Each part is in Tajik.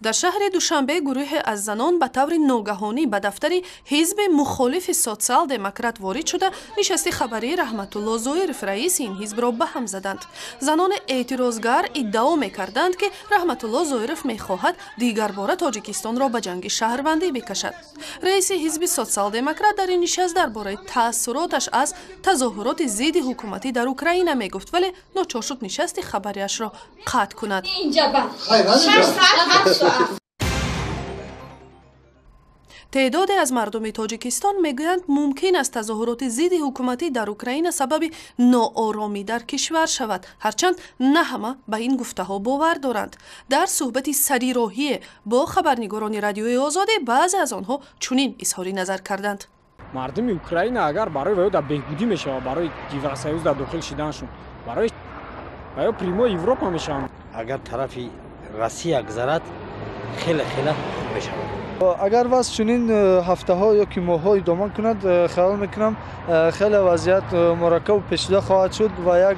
Дар шаҳри Душанбе гурӯҳе аз занон ба таври ногаҳонӣ ба дафтари ҳизби мухолифи Социал-демократ ворид шуда, нишасти хабарии Раҳматулло Зоиров, раиси ин ҳизбро ба ҳам заданд. Занони эътирозгар иддао мекарданд, ки Раҳматулло Зоиров мехоҳад дигарбора Тоҷикистонро ба ҷанги шаҳрвандӣ бикашад. Раиси ҳизби Социал-демократ дар ин нишаст дар бораи таассуроташ аз тазоҳуроти зидди ҳукуматӣ дар Украина мегуфт, вале ночор шуд нишасти хабариашро қатъ кунад. Теъдоде аз мардуми Тоҷикистон мегӯянд, мумкин аст тазоҳуроти зидди ҳукуматӣ дар Украина сабаби нооромӣ дар кишвар шавад, ҳарчанд на ҳама ба ин гуфтаҳо бовар доранд. Дар суҳбати сарироҳие бо хабарнигорони Радиои Озодӣ баъзе аз онҳо чунин изҳори назар карданд. Мардуми Украина агар барои ваё дар беҳбудӣ мешавад, барои Евросоюз дар дохил шиданашон, барои ваё прямой Европа мешаванд. Агар тарафи Россия гузарад, хеле хеле хуб мешавад. Агар вазъ чунин ҳафтаҳо ё ки моҳҳо идома кунад, хаёл мекунам, хеле вазъият мураккабу печида хоҳад шуд ва як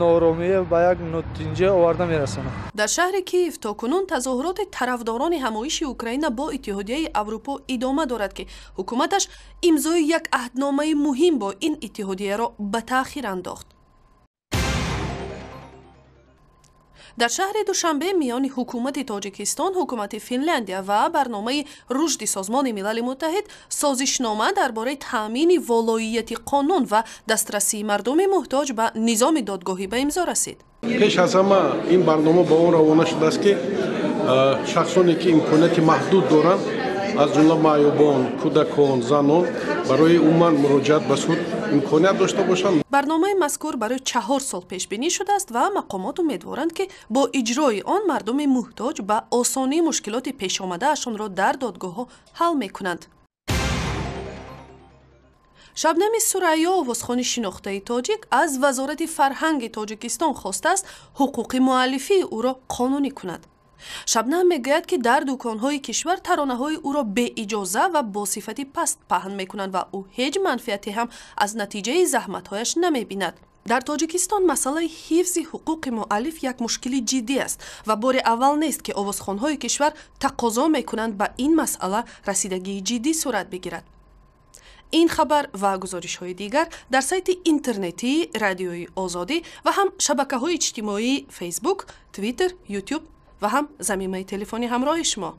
нооромие ба як нотинҷӣ оварда мерасонад. Дар шаҳри Киев то кунун тазоҳуроти тарафдорони ҳамоиши Украина бо Иттиҳодияи Аврупо идома дорад, ки ҳукуматаш имзои як аҳдномаи муҳим бо ин иттиҳодияро ба таъхир андохт. Дар шаҳри Душанбе миёни ҳукумати Тоҷикистон, ҳукумати Финляндия ва барномаи рушди Созмони Милали Муттаҳид созишнома дар бораи таъмини волоияти қонун ва дастрасии мардуми муҳтоҷ ба низоми додгоҳӣ ба имзо расид. Пеш аз ҳама ин барнома ба он равона шудааст, ки шахсоне ки имконияти маҳдуд доранд, аз ҷумла маъюбон, кӯдакон, занон, барои умуман муроҷиат ба суд имконият дошта бошанд. Барномаи мазкур барои 4 сол пешбинӣ шудааст ва мақомот умедворанд, ки бо иҷрои он мардуми муҳтоҷ ба осонӣ мушкилоти пешомадаашонро дар додгоҳҳо ҳал мекунанд. Шабнами Сурайё, овозхони шинохтаи тоҷик, аз Вазорати фарҳанги Тоҷикистон хостааст, ҳуқуқи муаллифии ӯро қонунӣ кунад. Шабнам мегӯяд, ки дар дуконҳои кишвар таронаҳои ӯро беиҷоза ва бо сифати паст паҳн мекунанд ва ӯ ҳеҷ манфиате ҳам аз натиҷаи заҳматҳояш намебинад. Дар Тоҷикистон масъалаи ҳифзи ҳуқуқи муаллиф як мушкили ҷиддӣ аст ва бори аввал нест, ки овозхонҳои кишвар тақозо мекунанд, ба ин масъала расидагии ҷиддӣ сурат бигирад. Ин хабар ва гузоришҳои дигар дар сайти интернетии Радиои Озодӣ ва ҳам шабакаҳои иҷтимоии Фейсбук, Твиттер, Ютуб ва ҳам замимаи телефони ҳамроҳи шумо.